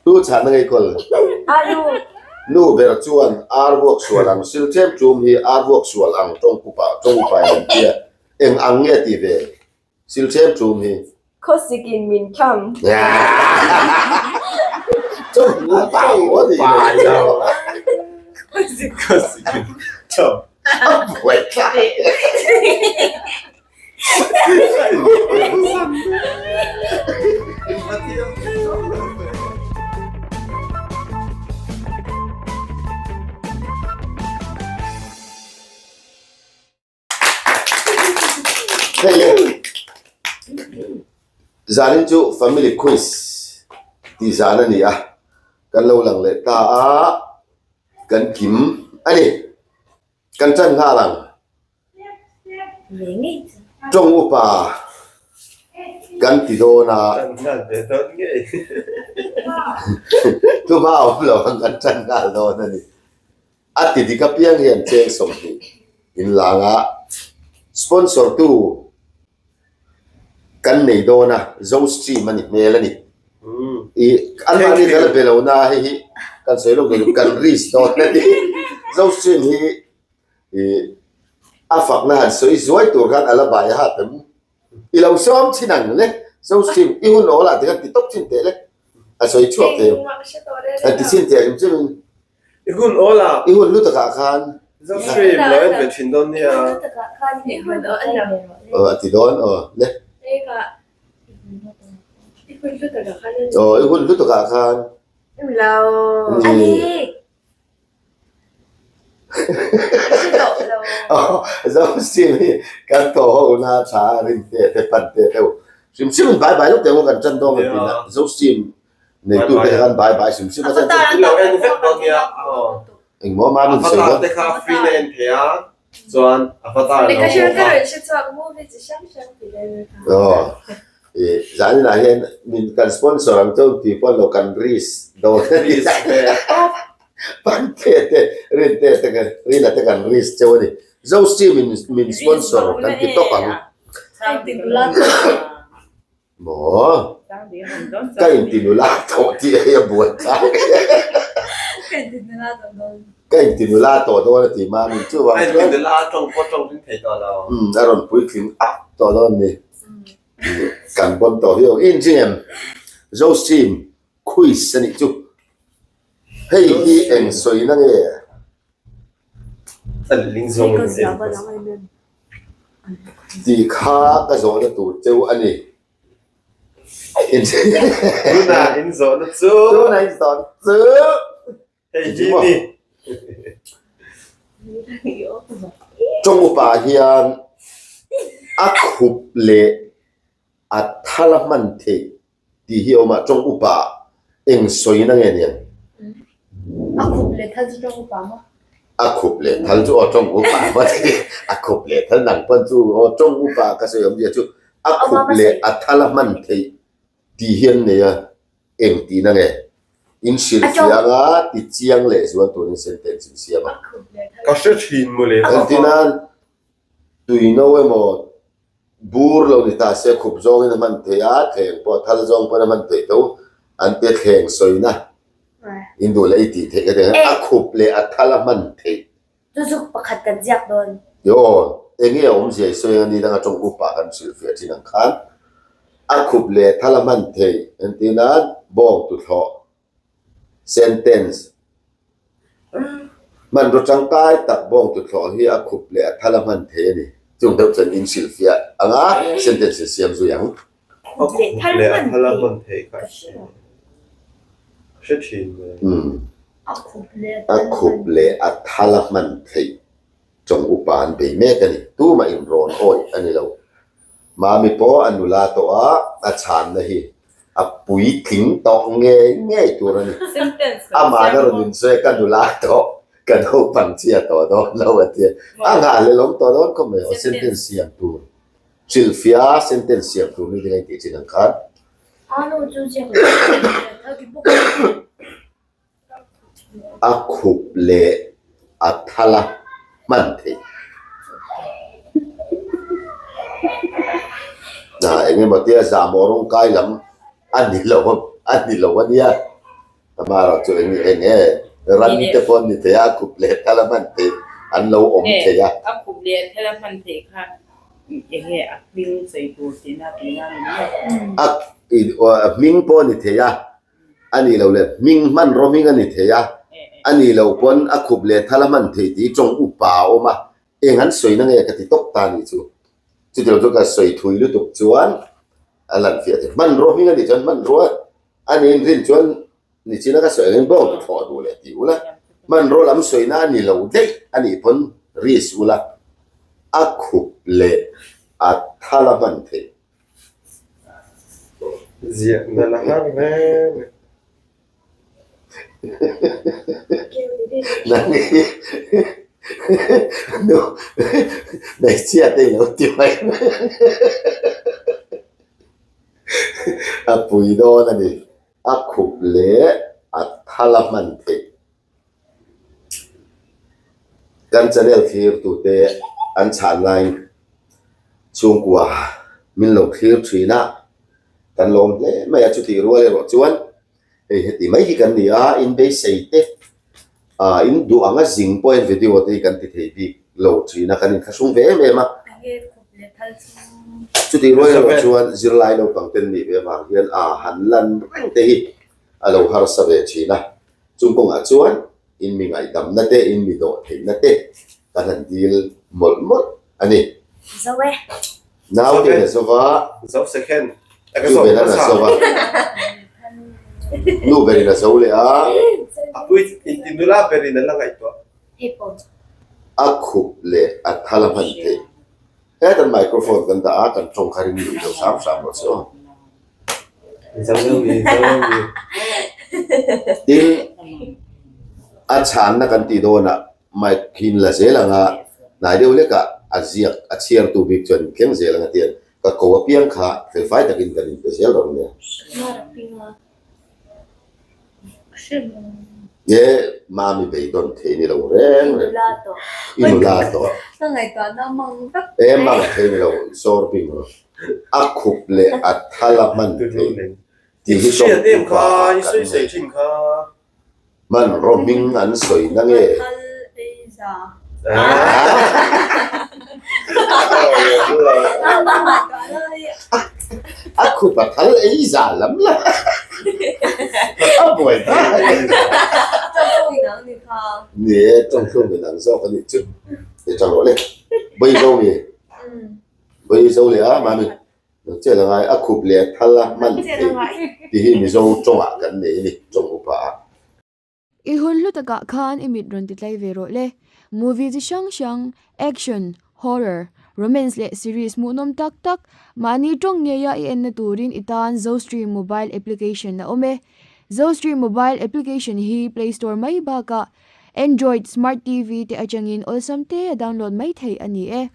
Tu chhahna ngei kawl. Nu ber chuan ar vuak sual ang sil tlem tum hi ar vuak sual ang tawng pupa tawng upa in an tia. Eng ang nge ti ve sil tlem tum hi. Khawsik in min tham. Tawng upa maw ni lo. Khawsik in tham. A buai thlak. Zanin chu family quiz tih zan a ni a, kan lo lang leh ta a, kan kim a ni. Kan ṭan nghal ang. Ṭawng upa kan ti dawn a. Tuma a awm lo ang kan ṭan nghal dawn a ni. A ti dik apiang hian cheng 20 inlang a, sponsor tu kan nei dawn a, Zo stream a ni hmel a ni. I anmahni kan la be lo na hei hi kan sawi lawk dawn kan risk dawn a ni. Zo stream hi i a fakna han sawi zuai tur khan a la bai a hat em. I lo sawm chin ang le Zo stream i hun awl ah te khan ti tawp chin teh le a sawi chhuak thei ang. An ti chin teh ang chin. I hun awl ah. I hun lutakah khan. Zo stream lo en ve thin dawn nia. I hun awl lo. Aw a ti dawn aw le. Aw i hun lutakah khan. Lo. Ni. Zo stream hi kan thaw ho na tha rin te te pan te te hrim hrim in bai bai lawk te kan tan dawn kan tin a zo stream Neitu te khan bai bai hrim hrim a chuan chu lo en vek dawn nia aw. Engmaw ma min sawi dawn. Avatar te kha free na en thei a chuan avatar lo bawk a. Aw i zanin ah hian min kan sponsor ang chuan tih pawh lo kan risk dawn a ni. Pante te Rinte te Rina te kan risk cheu a ni. Zo stream in min sponsor kan ti tawp ang. Maw? Ka intinula tawh tih hei a buai tlang Ka intinula tawh dawn a ti ma min chuvang chuan. Ka intinula tawng pawh tawng ring thei tawh lo. Umm a rawn puitling ak tawh dawn ni. Kan pawn tawh viau. I inching em? Zo stream quiz a nih chu. Hei hi eng sawina nge? Tih kha ka zawhna tur cheu a ni. Tunah in zawhna chu. Tunah in zawhna chu. Hei hi ni. Tawng upa hian a khup leh a thal a hman theih Tih hi a awm a, tawng upa eng sawina nge niang? A khup leh thal chu tawng upa maw? A khup leh thal chu aw tawng upa maw ti? A khup leh thal nang pawn chu aw tawng upa ka sawi awmzia chu a khup leh a thal a hman theih tih hi an nei a, eng tihna nge? In hrilhfiah anga ti chiang leh zual turin sentence in siam a. Ka hre thin mawle. Engtinan tuino emaw Bur lo ni ta se khup zawngin a hman theih a, thleng pawh thal zawng pawn a hman theih tho. An te thleng sawina in duh leh i tih theih ka ti a, a khup leh a thal a hman theih. Chu chu pakhat kan ziak dawn. Aw, eng nge a awmzia i sawi ang a ni danga tawng upa kan hrilhfiah thin ang khan a khup leh a thal a hman theih entir nan bawng tuthlawh Sentence, Hmanraw tangkai tak bawng tuthlawh hi a khup leh a thal a hman thei a ni. Chung deuh chuan in hrilhfiah ang a, sentence in siam zui ang. A khup leh a thal a hman thei kha hre thin mai. A khup leh a thal a hman theih Chawng upa an bei mek a ni. Tumah in rawn awih a ni lo. Mami pawh a nula tawh a, a chhanna hi a puitling tawh ngei ngei tur a ni. Amahna rawn insawi a, ka nula tawh, ka naupang chhia tawh dawn lo a ti a. A nghahhlelh awm tawh dawn khawp mai. Aw sentence siam tur, hrilhfiah sentence siam tur ni ding a intih thin ang khan. A khup leh a thal a hman theih. Eng emaw tia zahmawh rawng kai lam a ni lo a ni lo a nia. Amaherawh chu eng eng nge ran te pawh an ni thei a, a khup leh thal a hman theih an lo awm thei a. A khup leh thal a hman theih kha eng nge a hming sawi tur tihna tihna ni maw? A hming pawh a ni thei a, a nih loh leh hming hmanraw hming a ni thei a, a nih loh pawn a khup leh thal a hman theih tih tawng upa a awm a, eng an sawina nge ka ti tawp ta a nih chu. Chutiang chu ka sawi thui lutuk chuan a lan fiah thei. Hmanraw hming a nih chuan hmanrua a niin rin chuan nichina ka sawi angin bawng thlawh duh leh ti ula, hmanraw lam sawina a ni lo daih a nih pawn risk ula, a khup leh a thal a hman theih. Ziah nalh a har hle mai. Nu hmeichhia te ilo ti mai a pui dawn a ni. A khup leh a thal a hman theih. Kan channel thlir tute an chhan laiin chhungkua min lo thlir thin a, kan lawm hle mai a, chutih rual erawh chuan hei heti mai hi kan ni a, in beisei te ah in duh anga zing pawh hian video te hi kan ti thei bik lo thin a, kan inthlahrung ve em em a. Chutih rual erawh chuan zirlai naupang ten nih ve avang hian ah han lan reng te hi a lo harsa ve thin a. Chung kawngah chuan in mi ngaihdamna te, in mi dawh theihna te kan han dil mawlh mawlh a ni. Zo e. Naute in a zo va. Zo second. Nu ber in a zo va. Nu ber in a zo leh a. A pui inti nula ber in a la ngaihtuah. A khup leh a thal a hman theih. Hetan microphone kan dah a, kan tawng kha ring lui lo hram hram rawh se aw. Tin, a chhanna kan tih dawnah mic hi in la zel ang a, hnai deuh hlekah a ziak a chhiartu bik chuan in thleng zel ang a tian ka ko apiang kha felfai takin kan inpe zel dawn nia. Nge Mami beidawn thei ni lo reng reng i nula tawh. E mang thei ni lo sawr bing rawh. A khup leh a thal a hman thei tih hi tawng upa ah kan nei. Hmanraw hming an sawi na nge? A khup a thal ei za lam la a buai ta. Ni e, tawngthlum inang zawk a nih chu. Ni tang rawh le. Bawi zo nge? Bawi zo leh a mami. Lo chet a ngai a khup leh a thal a hman thei tih hi Mizo tawngah kan nei a ni, tawng upa ah. I hun hlu takah khan i mit rawn ti tlai ve rawh le. Movie chi hrang hrang, action, horror, romance leh series hmuhnawm tak tak mahni tawng ngeia i enna turin i tan Zostream mobile application a awm e. Zostream mobile application hi Play Store mai bakah Android Smart TV te atangin awlsam te a download mai theih a ni e.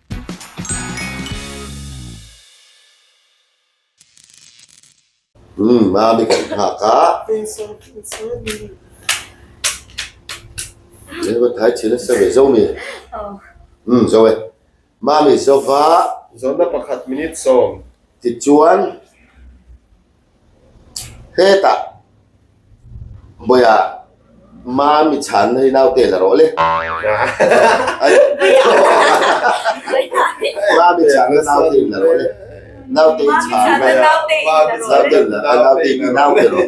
Umm mami kan nghak a. Eng va thai chin nasa ve zo mi. Umm zo e. Mami zova. Zawhna pakhat minute sawm. Tichuan hetah Bawiah Mami chhanna hi naute la rawh le. Mami chhanna naute in la rawh le. Naute i chhanna naute in la naute i nau pe rawh.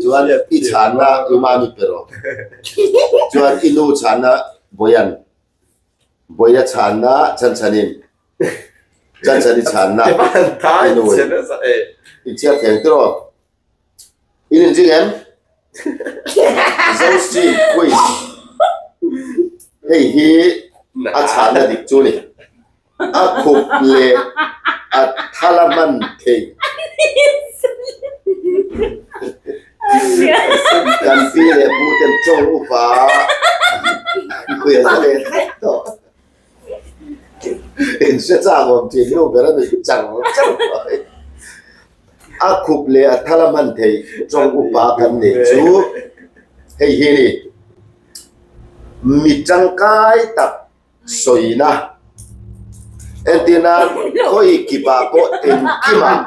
Chuan i chhanna i mami pe rawh. Chuan i nu chhanna Bawian Bawia chhanna Chanchanin Chanchani chhanna i nu in i chhiat theng tiraw? In inring em? Zo Stream Quiz Hei hi a chhanna dik chu ni. A khup leh a thal a hman theih. Kan pi leh pu ten tawng upa hmel a leh tlat tawh. In hre chak awm thin nu ber a nuih char char mai. A khup leh a thal a hman theih tawng upa kan neih chu hei hi a ni. Mi tangkai tak sawina entirna khawi kipah pawh engkimah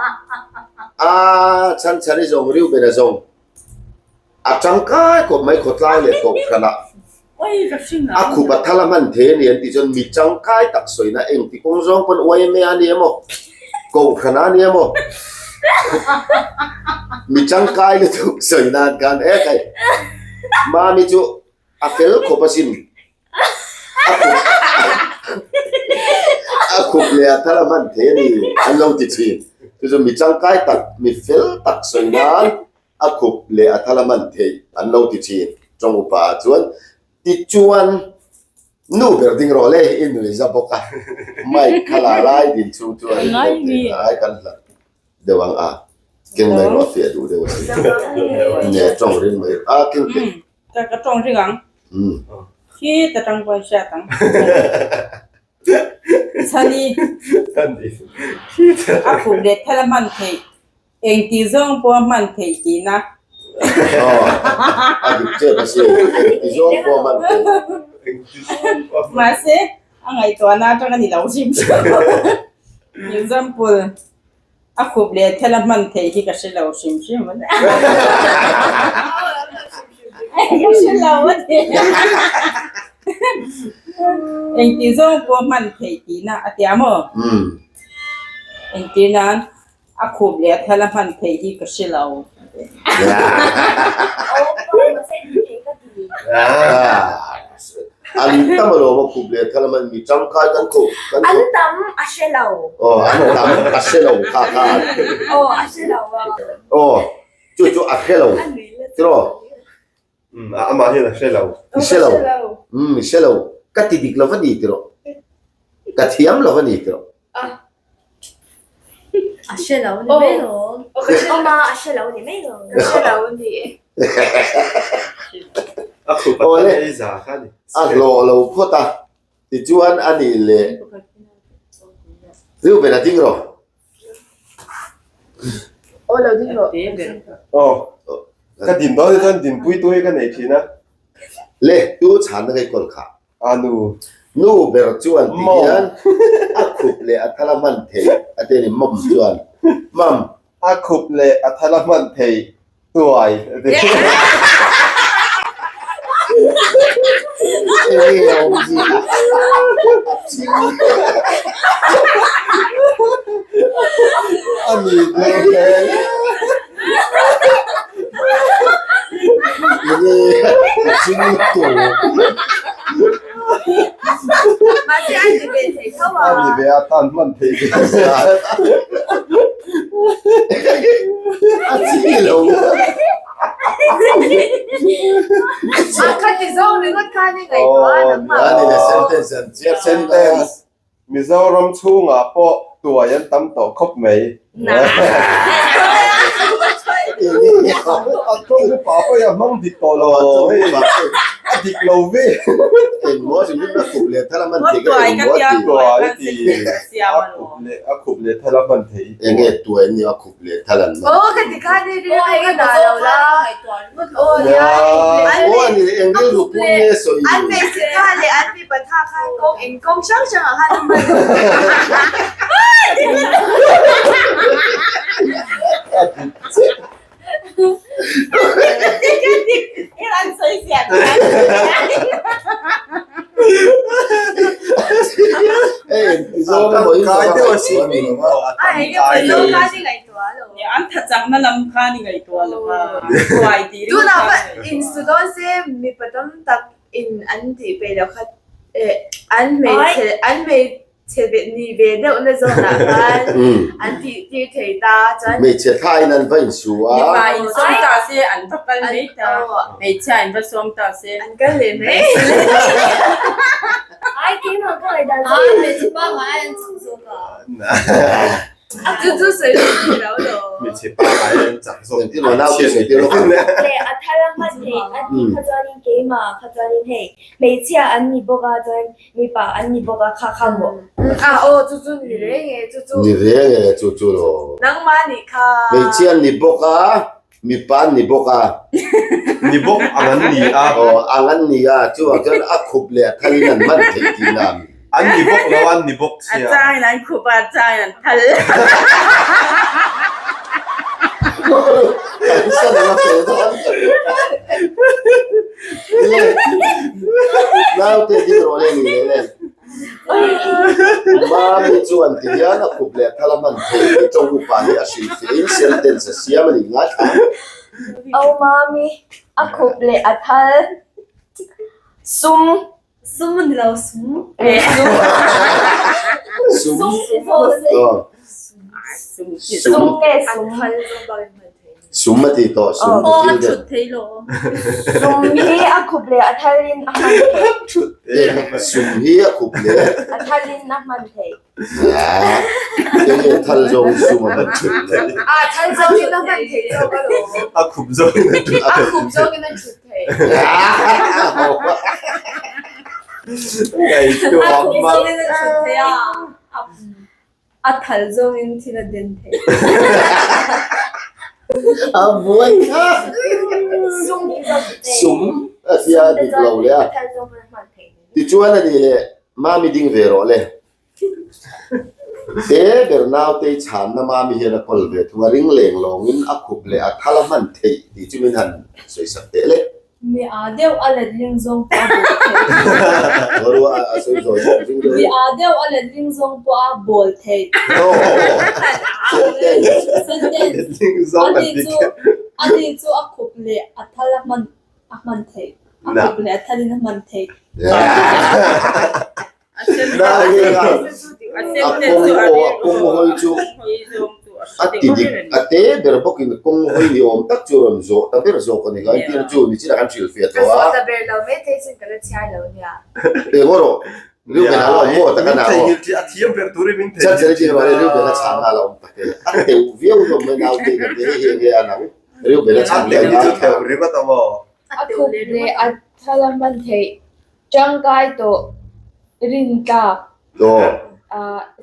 a chhan chhan i zawng Reuben a zawng. A tangkai khawp mai khawtlai leh kohhranah a khup a thal a hman thei a ni an tih chuan mi tangkai tak sawina engti kawng zawng pawn yma a ni emaw kohhran a ni emaw mi tangkai lutuk sawi nan khan e khai mami chu A fel khawp asin. A khup a khup leh a thar a hman thei a ni an lo ti thin. Chu chu mi tangkai tak, mi fel tak sawi nan a khup leh a thar a hman theih an lo ti thin. Tawng upa ah chuan tichuan nu ber ding rawh le i nui za bawk a. Mic kha la lai din chhung chu a rin deuh thei a, ai kan hlat deuh ang a. Keng mai rawh a fiah duh deuh a sin. Nge tawng ring mai a keng teh. Ka ka tawng ring ang. Khi ta tang pawh hriat ang. Chhani. A khup leh thal a hman theih. Engti zawng pawh a hman theih tihna. A dik tep a sin. Engti zawng pawh a hman theih. Mahse a ngaihtuahna atang a ni lo hrim hrim. Example. A khup leh thel a hman theih hi ka hre lo hrim hrim a ni. Ka hre lo a ni. Engti zawng pawh hman theih tihna a tia maw? Engtir nan a khup leh a thel a hman theih hi ka hre lo. An tam alawm a khup leh thal a man mi tangkai kan khup kan An tam a hre lo. Aw an tam a hre lo kha kha. Aw a hre lo a. Aw chu chu a hre lo tiraw. Um amah hian a hre lo. I hre lo. Um i hre lo. Ka ti dik lo va ni tiraw. Ka thiam lo va ni tiraw. A hre lo ni mai lo. Awma a hre lo ni mai lo. Ka hre lo ni e. A khup a Awle. tan ei za kha ni. A hlawh lo phawt a, tichuan a nih leh Reuben a ding rawh. Aw lo ding rawh. Aw. Ka din dawn hi chuan dinpui tu hi ka nei thin a. Le, tu chhanna ka i kawl kha. A nu. Nu ber chuan ti hian a khup leh a thal a hman theih a ti a ni mom chuan. Mom. A khup leh a thal a hman theih tuai a ti. Enge a awmzia? A ching. A ni ber hmel. Mahse a ni ve thei tho a. A ni ve a tan hman thei ve a. A chi lo. A kha ti zawng ringawt khan i ngaihtuah a nangmah. A ni le sentence an chiar Sentence. Mizoram chhungah pawh tuai an tam tawh khawp mai. A tawng upa pawh hi a hmang dik tawh lo hei a dik lo ve. Tuai ka tia tuai ti a khup leh a khup leh thal a hman thei. Enge tuai an nia a khup leh thal an hman. Aw ka ti khan i rilru ka dah lo la. Aw nia Aw a ni eng rilru pawh nge sawi. An hmeichhe kha leh an mipa tha khan kawng eng kawng hrang hrang ah khan a hman. An tha chakna lam kha ni ngaihtuah lo va, tuai tih ringawt Tunah kha pawh insu dawn se mipa tam tak in an tih peih loh kha an hmeichhe an hmeichhe ve ni ve deuh na zawnah khan an tih tir thei ta chuan Hmeichhe thlaiin an va insu a. Mipa insawm ta se an va kal mai ta, hmeichhia in va sawm ta se. An kal leh mai. Ai keimah ka ngaihdan chu Ai hmeichhe pangngai an chak zawk a. A chu chu sawi chu ni lo lo. Hmeichhe pangngai an chak zawk. Engtin maw nau te sawi tir lawk ang. Leh a thar a hman theih a tih kha chuanin keimah kha chuanin hei hmeichhia an ni bawk a chuan mipa an ni bawk a kha kha maw. A aw chu chu ni reng e chu chu. Ni reng e chu chu lo. Nangmah nih kha. Hmeichhia an ni bawk a. Mipa an ni bawk a. Ni bawk ang an ni a. Aw, ang an ni a, chuvang chuan a khup leh a thalin an hman theih tihna a ni. An ni bawk lo, an ni bawk A sia. changin an khup a, a changin an thal. Kan san ang a fel dawn. rawh le ni leh le. Mami chuan ti hian a khup leh thal a hman thei tih tawng upa hi a hrilhfiahin sentence a siam a nih ngaithla. Au Mami, a khup leh a thal sum. Sum a ni lo, sum. Sum. Sum. Sum nge sum. Sum a ti tawh, sum ti thil deuh. Sum hi a khup leh a thalin a hman theih. Sum hi a khup leh. A thalin a hman theih. Eng nge thal zawng sum a hman theih le? A thal zawngin a hman theih zawk alawm. A khup zawngin a thut A khup zawngin a thut theih. Ngaihtuah A khup zawngin a thut theih a. A thal zawngin thil a den theih. A buai kha. Sum a tia a dik lo leh a. Tichuan a nih leh Mami ding ve rawh le. Te ber nautei chhanna Mami hian a kawl ve thung a, ring leng lawngin a khup leh a thal a hman theih tih chu min han sawisak teh le. Mi aa deuh a letling zawng pawh a bawl theih. Ngaw ruah a sawi zawi bawk ring deuh. Mi aa deuh a letling zawng pawh a bawl theih. Sentence. Sentence. Letling zawng a Ani dik. chu ani chu a khup leh a thal a hman a hman theih. A khup leh a thalin a hman theih. A kawng aw a kawng hawi chu a ti dik a te ber bawkin kawng hawi ni awm tak chu rawn zawh ta ber zawk a ni kha engtin chu nichinah kan hrilhfiah tawh a. Ka zawh ta ber lo mai thei chin ka la chhiar lo nia. Eng aw rawh Reuben a la awm maw tak a na aw. A thiam ber turin min theihnghilh thin a. Chan Reuben a chhang a la awm tak e. A teuh viau hlawm mai naute ka ti hei hi enge a nang Reuben a chhang leh a. Teuh ringawt a maw. A khup leh a thal a hman theih. Tangkai tawh rin tlak.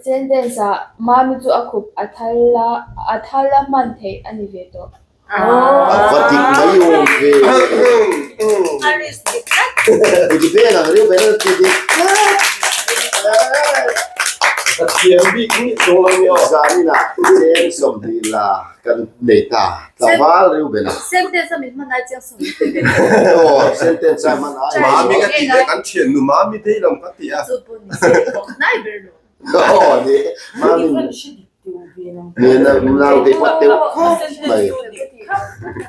Sentence ah Mami chu a khup a thal a, a thal a hman theih a ni ve tawh. A va dik mai awm ve. A risk dik tlat. Dik vel ang riu vel a ti dik tlat. Ka thiam bik ni chung lo ni aw. Zaninah cheng 20 la kan nei ta. Tlangval riu bela. Sentence a min hman ai chiang sawm te ve. Aw sentence a hman ai. Mami ka ti le kan thian nu mami te lam ka ti a. Chu pawh ni se pawh hnai ber lo. Aw ni mami ni na nau te pat teuh khawp mai.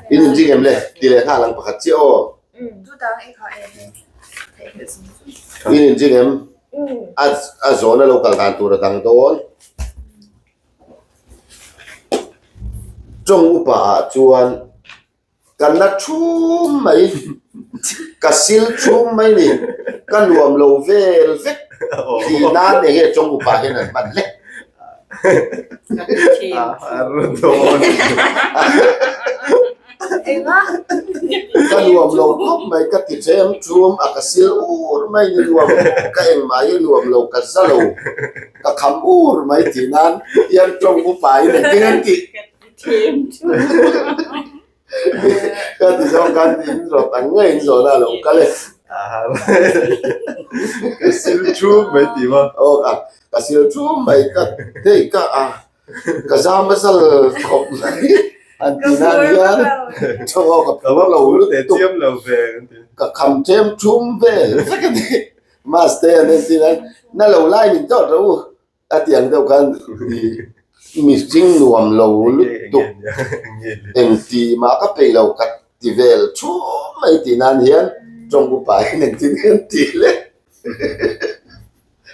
In in jing em le ti leh nghal ang pakhat chiah aw. In in jing em a a zawn a lo kal dan tur a dang dawn. Tawng upa ah chuan ka na thum mai, ka sil thum mai ni, ka nuam lo vel vek tih nan eng nge tawng upa hian an hman hlek. Ka nuam lo khawp mai, ka ti tlem thum a, ka sil ur mai ni nuam, ka engmah hi nuam lo, ka za lo, ka kham ur mai tih nan hian tawng upa in engtin an tih? Ka ti zawng khan in rawt ang ngei in zawhna a lo kal e. Ka sil thum mai tih maw? Aw ka sil thum mai ka hei ka a. Ka zam a zal khawp mai an ti nan hian chaw ka phur lo lutuk ka kham tlem thum vel vek a ni maste an en tir a na lo lai min tawt rawh u a ti ang deuh khan mihring nuam lo lutuk engti mah ka peih lo ka ti vel thum mai tih nan hian tawng upa hian engtin nge an tih le.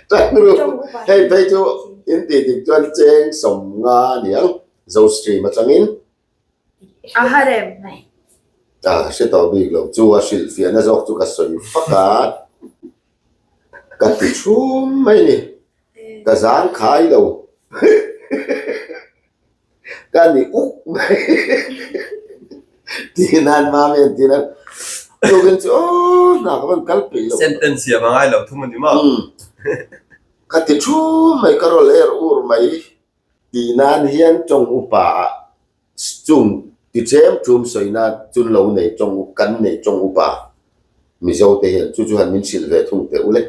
Tangru, hei phei chu in tih dik chuan cheng 50 a ni ang, Zo stream atangin. A har em mai. A hre tawh bik lo, chu a hrilhfiahna zawk chu ka sawi fak a, ka ti thum mai ni, ka zang khai lo. Ka ni uk mai tih nan mami an ti nan tukin chu aw hna ka van kal peih lo. Sentence siam a ngai lo thung a ni maw? Ka ti thu mai ka rawl er ur mai tih nan hian tawng upa ah chung ti tlem tum sawi na chun lo nei tawng kan nei tawng upa Mizo te hian chu chu han min hrilh ve thung teh u le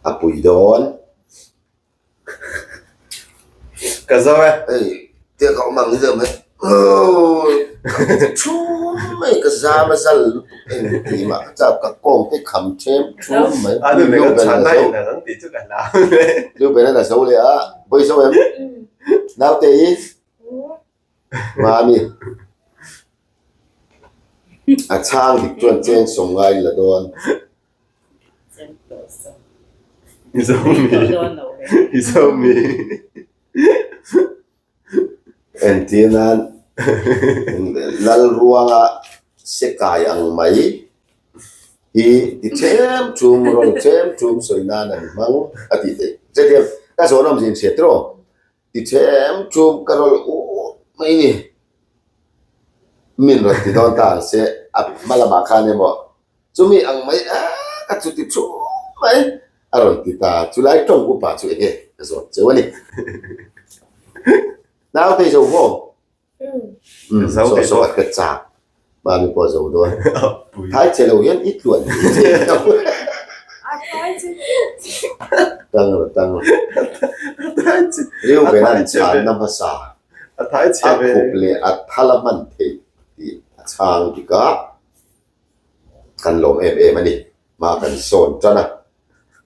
a pui dawn. Ka zo e. Hei, tia ka awm ang hi deuh mai. Chhum mai ka zam a zal lutuk eng tih mah ka chak ka kawng te kham them chhum mai. A nu nen kan chhan daih ang ang tih chu ka hlau. Reuben a zo leh a, Bawi zo em? Naute i? Mami. A chhang dik chuan cheng sawm ngai la dawn. I zo mi? I zo mi? Entir nan Lalruanga sekai ang mai hi ti ṭhem ṭhum rawn ṭhem ṭhum sawi nan an hmang a tih theih. Chutiang ka zawn awm zin hriat tiraw? Ti ṭhem ṭhum ka rawlh ut mai ni. Min rawn ti dawn ta ang se a hma lamah khan emaw Chumi ang mai a ka chuti thu mai a rawn ti ta. Chulai tawng upa chu enge ka zawt cheu a ni. Nautei zo maw? Umm saw saw a ka chak. Mami pawh a zo dawn. Thai che lo hian i tluan thei lo. Tang rawh tang rawh. Reuben an chhanna hmasa a khup leh a thal a hman theih tih a chhang dik a. Kan lawm em em a ni. Hma kan sawn tan a.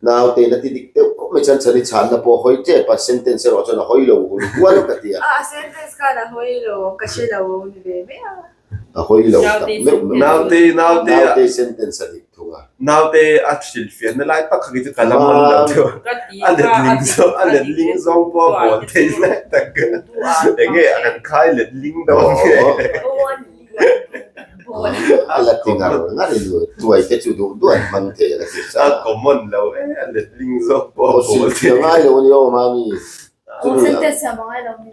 Naute na ti dik deuh khawp mai chuan chhan i chhanna pawh hawi tep a, sentence erawh chuan a hawi lo hul hual ka ti a. A sentence khan a hawi lo, ka hre lo ni ve mai a. A hawi lo tak meuh meuh. Naute, naute. Naute sentence a dik thung a. Naute a hrilhfiahna lai tak kha khi chu ka la man lo theuh a. A letling zawng, a letling zawng pawh a bawl thei lai tak. Enge a kan khai letling dawn nge? A la ti ngar ngar i nu tuai te chu duh duh an hmang thei a la ti sa. A common lo e, a letling zawk pawh a bawl thei. A ngai lo a ni aw mami. Sentence siam a ngai lo ni.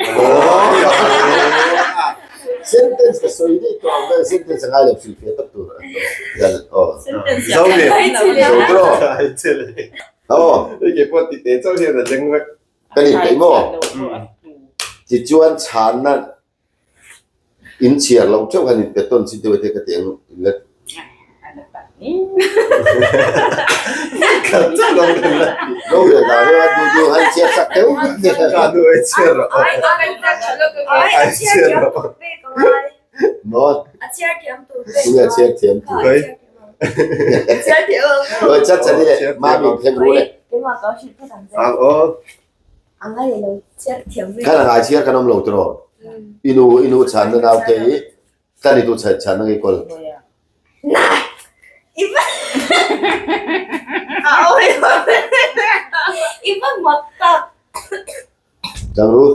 Sentence ka sawi daih tawh ang vel sentence a ngai lo hrilhfiah tak tur a ni aw. Sentence siam a ngai lo. Zo tawh. Aw. Hei ke pawh ti te chauh hian a leng vek. Ka ni peih maw? Tichuan chhanna In chhiar loh theuh han in pe tawn chi deuh te ka ti ang la. Lo ve da hian a duh duh han chhiar sak deuh Ka nu ai chhiar rawh. Ai chhiar rawh. Maw? A chhiar thiam tur. Tunge a chhiar thiam tur? Oi chat chat i le mami phen ru le. Ang aw. Khan a ngai chhiar kan awm lo tiraw? I nu i nu chhanna naute hi kan i tu chhanna ngei kawl. Changru,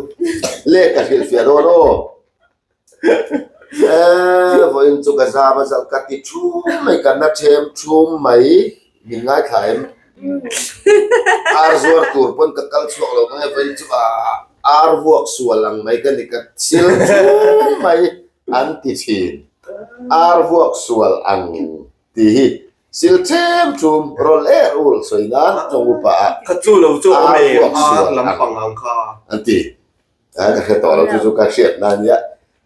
le ka hrilhfiah dawn aw. Eee vawiin chu ka zam a zalh ka ti thum mai ka na them thum mai min ngaithla em ar zuar tur pawn ka kal chhuak lo nge vawiin chu ar vuak sual ang mai ka ni ka thil thum mai an ti thin ar vuak sual ang tih hi sil them thum rawl er ul sawi nan tawng upa ah Kha chu lo chu awm ar em vuak ar sual lampang ang ang kha. an ti. A ka hre tawh lo chu chu ka hriat na ania.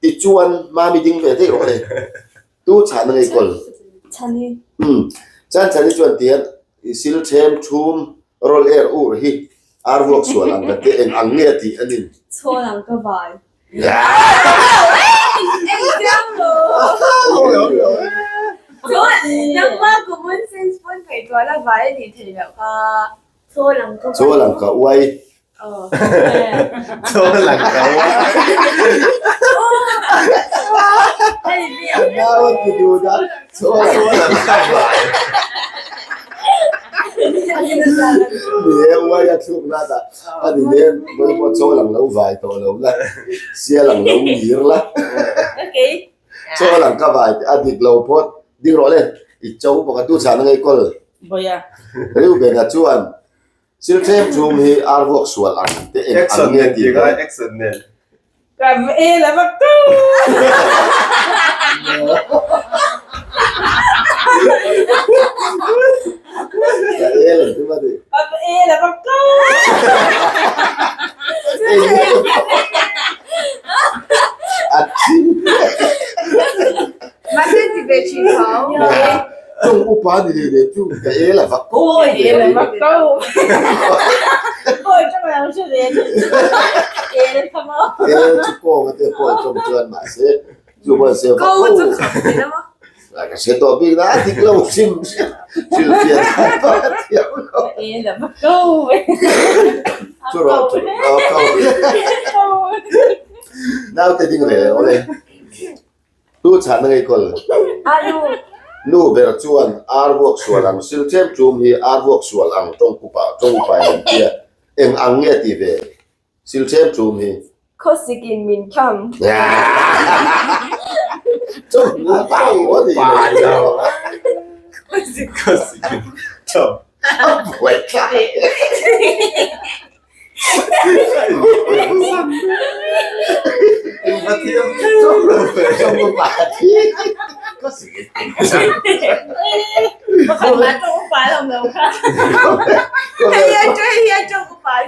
Tichuan mami ding ve daih rawh le. Tu chhahna ngei kawl. Chhani. Umm. Chuan chhani chuan tihian i sil them thum rawl er ur hi ar vuak sual ang ka tia eng ang nge a tih a nin. Chhawn ang ka vai. Engtiang lo. Chuan nangma common sense pawn ngaihtuah la vai a nih theih loh kha. Chaw lang ka Chaw lang ka uai. Chaw lang ka uai. Nau ti duh dah. Chaw lang ka uai. Ni e uai a thluk na dah. A ni nen vawi pawh chaw lang lo vai tawh lo la. Sia lang lo ngir la. Chaw lang ka vai a dik lo phawt. Dik rawh le. I cho bawk a tu chhahna ngei kawl. Bawia. Reubena chuan Sil tlem thum hi ar vuak sual ang te eng ang nge tih vel. Action nen. Ka e la vak tu. Ka e la tu ma ti. Ka e la vak tu. A thin. Mahse ti ve thin tho. Chung upa ni leh leh chu ka el a vak ko. Awi el a vak ko. Pawi tawng lo hre ve chu. El kha maw. El chu kawng a te pawi tawng chuan mahse. Chu pawh se Ko chu khap ti lo maw? A ka hre tawh bik na a dik lo hrim hrim hrilhfiah dan pawh a thiam lo. E lam a ko ve. Chu rawh chu aw ko. Naute ding reh reh awle. Tu chhan na ngei kawl. Alu. Nu ber chuan ar vuak sual ang sil tlem tum hi ar vuak sual ang tawng kupa tawng upa in an tia eng ang nge ti ve. Sil ṭhem ṭum hi. Khawsik in min tham. Khawsik in tham.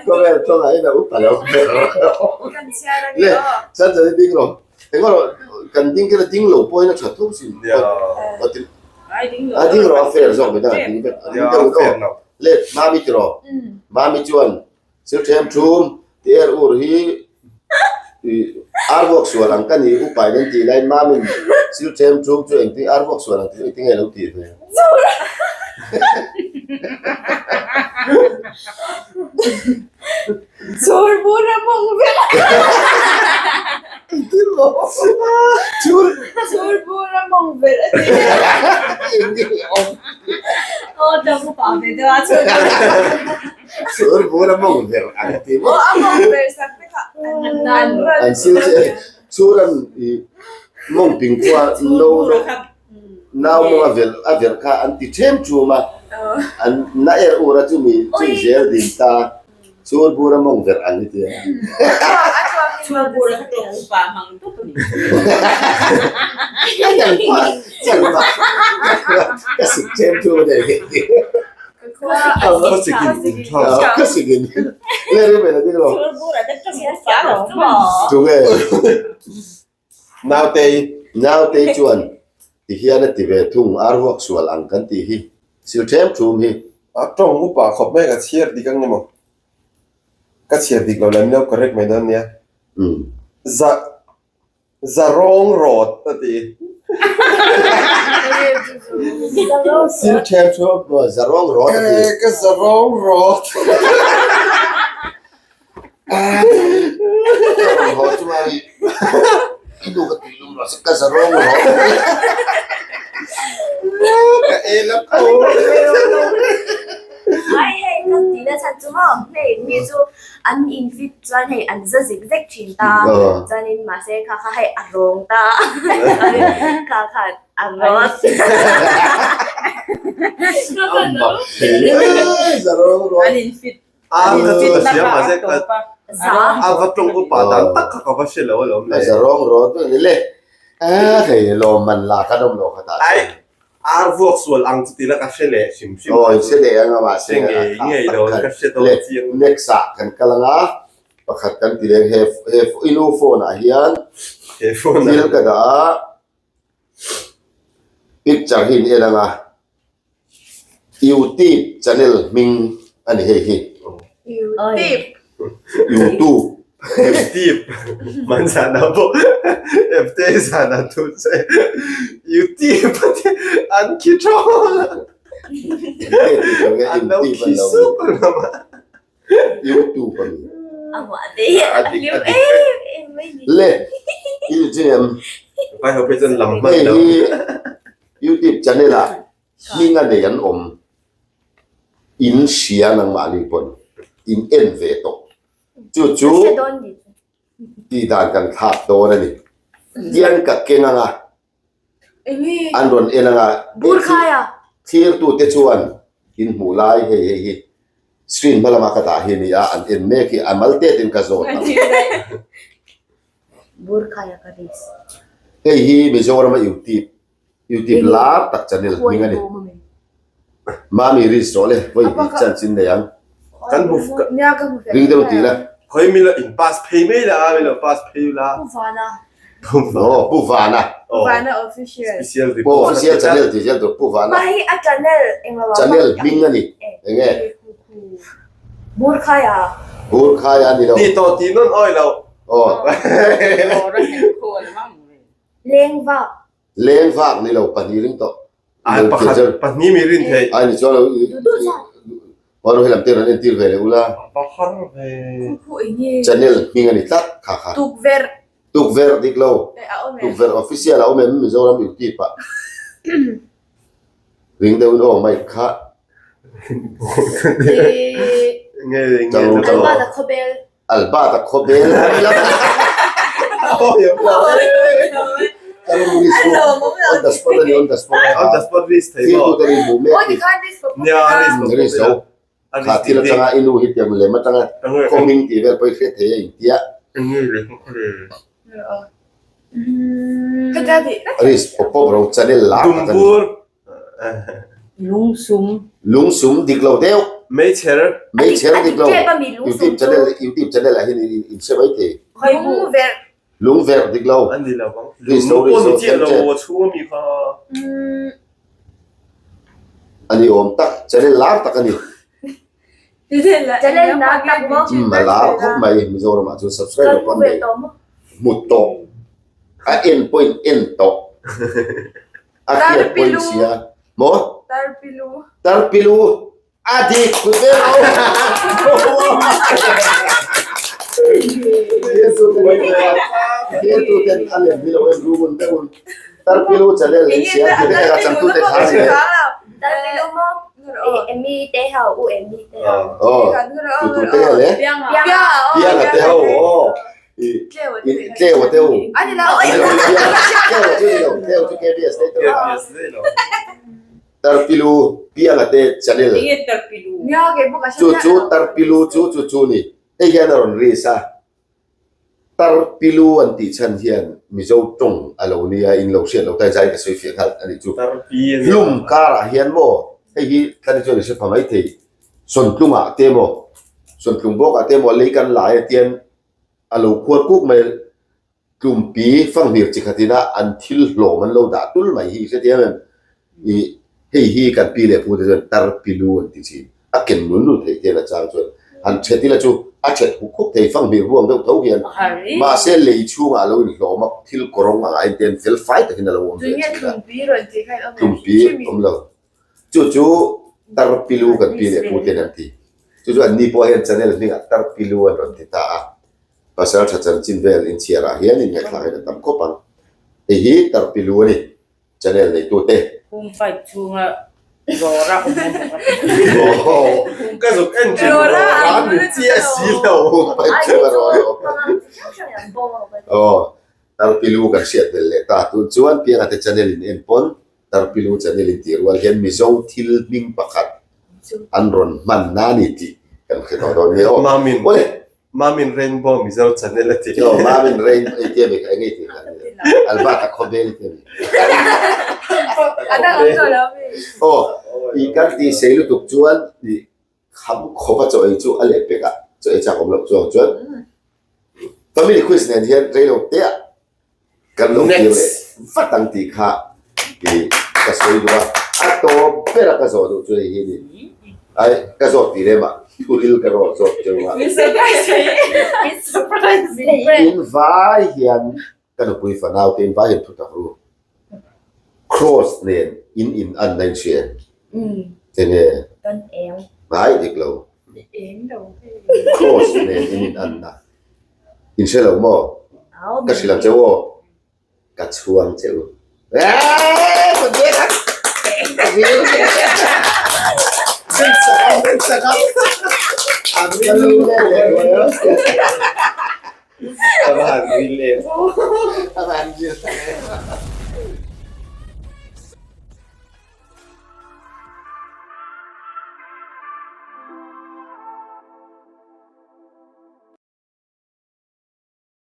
Khawvel tawngah hian a upa lo ber. Le chan chan hi ding lo. Engemaw rawh kan ding kher a ding lo pawhin a tha tho sin. A ding rawh a fair zawk mai dang a ding vek. A ding deuh aw. Le Mami tiraw. Mami chuan Sil ṭhem ṭhum ti er ur hi ar vuak sual ang ka ni upain an tih laiin Mamin sil ṭhem ṭhum chu engtin ar vuak sual ang tih chu engtin nge lo tih ve? Chur bur a mawng vel. Engtin maw? Chur Chur bur a mawng vel a ti. Engtin nge awm? Aw ṭang upa ve deuh a chur bur. Chur bur a mawng vel ang ti maw? Aw a mawng vel sak te kha an an ral. An sil che chur an i mawng ping khua no no nau mawng a vel a verh kha an ti ṭhem ṭhum a an na er ur a chumi chumi zel din ta chur bur a mawng verh ang i tia. Chur bur a tawng upa hmang dup a ni. Ka sik ṭhem ṭhum a nei. Nautei Nautei chuan ti hian a ti ve thung ar vuak sual ang kan tih hi sil ṭhem ṭhum hi. A tawng upa khawp mai ka chhiar dik ang emaw ka chhiar dik lo lem lo correct mai dawn nia. Za Zarawng rawt a ti. Sil ṭhem chu zarawng rawt a ti. Ka zarawng rawt. Ka rawn haw chu mai i nu ka tui lum rawh se ka zarawng rawt. Ka el a ko. Ai hei ka ti na chhan chu maw hei mi chu An in fit chuan hei an za zek zek thin ta, chuanin mahse kha kha hei a rawng ta, kha kha a rawt. An in fit an in fit na kha a tawp a. A va tawng upa dan tak kha ka va hre lo alawm le. Za rawng rawt ni le. Hei lawmman la kan awm lo kha tah chuan. Ar vuak sual ang chu tila ka hre leh hrim hrim. Aw, hre leh ang a mahse Hre ngei ngei lo ka hre dawn chiang. Next ah kan kal ang a, pakhat kan ti leng he he i nu phone ah hian He phone ah thil ka dah a, picture hi in en ang a, YouTube channel hming a ni hei hi. YouTube. YouTube. YouTube man zan ah pawh FT zan ah thu che YouTube a ti an khi thawl a an lo khi sup a lam a YouTube a ni. A hmuah te hi a hlim em em mai ni. Le i ni chin em? Vai ho phei chuan lam hman lo. Hei hi YouTube channel ah hming a nei an awm. In hria nangmahni pawn in en ve tawh. Chu chu tih dan kan thlak dawn a ni. Tiang ka keng anga an rawn en anga thlirtute chuan in hmuh lai hei hei hi screen hma lama ka dah hi a ni a, an en mek hi a mal tetin ka zawt ang. Hei hi Mizorama YouTube YouTube lar tak channel hming a ni. Mami risk rawh le, vawi hnih chanchin nei ang. Kan hmu Ring deuh tih la. Khawi milo in pass phei mai la a, milo pass phei la. Pu Vana. Aw, Pu Vana. Pu Vana official. Special report. Aw, official channel tih zel tur Pu Vana. Mah hi a channel englo ah. Channel hming a ni. Enge? Burkhaia. Burkhaia a ni lo. Ti tawh tih nawn awi lo. Aw. Lengvak. Lengvak ni lo pahnih ring tawh. Ai pakhat pahnih mi rin theih. Ai ni chuan lo Huan helam te rawn entir ve leh ula. A va har ve. Channel hming a ni tlat kha kha. Tukverh. Tukverh dik lo. Tukverh official a awm em Mizoram YouTube ah. Ring deuhin aw mic kha. Nge nge. Albata khawbel. Albata khawbel. On the spot ani on the spot. On the spot risk thei maw. Thil tu te rin hmuh mek. Nia risk. Risk zo. Kha thil atanga i nu hi tiang lem atanga khawming tih vel pawh i hriat thei a intia. Risk pawp pawp ro channel lar tak ani. Lungsum. Lungsum dik lo deuh. Meichher. Meichher dik lo. Youtube channel youtube channel ah hian in hre mai thei. Lungverh. Lungverh dik lo. An ni lo ang. Lung pawh ni chiah lo a chhung ami kha. A ni awm tak channel lar tak a ni. Channel lar tak maw? Umm a lar khawp mai Mizoram ah chuan subscriber pawh an nei hmu tawh a en pawh in en tawh a hriat pawh in hria maw? Tarpilu. Tarpilu. A dik kut ve lo. Thirtu ten a lem hi lo en ru un deuh un. Tarpilu channel in siam ti vek a changtu te kha ni le. Tarpilu maw? Emi te ho u Emi te ho. Aw tu tu te le. Pianga te ho aw. Tlewa te ho. Tlewa chu ni lo tlewa chu KBS te lo. Tarpilu pianga te channel. Chu chu Tarpilu chu chu chu ni. Hei hian a rawn risk a. Tarpilu an tih chhan hian Mizo tawng a lo nia in lo hriat lo ta zai ka sawi fiah nghal a nih chu. Hlum karah hian maw hei hi thlani chuan i hre pha mai thei. Sawntlungah te maw Sawntlung bawkah te maw lei kan lai a tian a lo khuar kuk mai. Tlumpi fanghmir chi khat ina an thil hlawm an lo dah tul mai hi i hrethiam em? I hei hi kan pi leh pu te chuan tar pilu an ti thin. A ken nul nul theih hian a chang chuan han thet ila chu a thet huk huk thei fanghmir ruang deuh tho hian mahse lei chhungah a lo inhlawm a, thil kawrawng angah hian te an fel fai takin a lo awm ve thin a. Tlumpi awm lo. Chu chu tar pilu kan pi leh pu ten an ti. Chu chu anni pawh hian channel hmingah tar pilu an rawn ti ta a. Pasal tha chanchin vel inchhiar ah hian inngaihthlak hian a tam khawp ang. Hei hi Tarpilu a ni, channel neitute. Home pipe chhunga rawra awm a bawk a. Ka zuk en thin rawra ni chiah si lo. Home pipe chhunga rawra awm. Aw, Tarpilu kan hriat belh leh ta. Tun chuan Pianga te channel in en pawn Tarpilu channel in tih rual hian Mizo thil hming pakhat an rawn hman na ni tih kan hre tawh dawn nia aw. Awle. Mamin Rainbow Mizo channel a ti. Aw Mamin Rain ei tia mi kha eng ei tih kha ni Albert a khawvel tia mi. Aw i kan tih sei lutuk chuan i kham khawp a chaw ei chu a leh pek ah chaw ei chak awm loh chuang chuan family quiz nen hian reilo te ah Kan lo kir leh vat ang tih kha i ka sawi duh a, a tawp ber a ka zawh duh chu hei hi ni. Ai ka zawt tih lem ah thuril ka rawt zawt cheu a. In vai hian ka nupui fanau te in vai hian thu tak ru. Cross nen in in an na in hria em? Enge? Ai dik lo. Cross nen in in an na. In hre lo maw? Ka hrilh ang che u aw. Ka chhuang che u.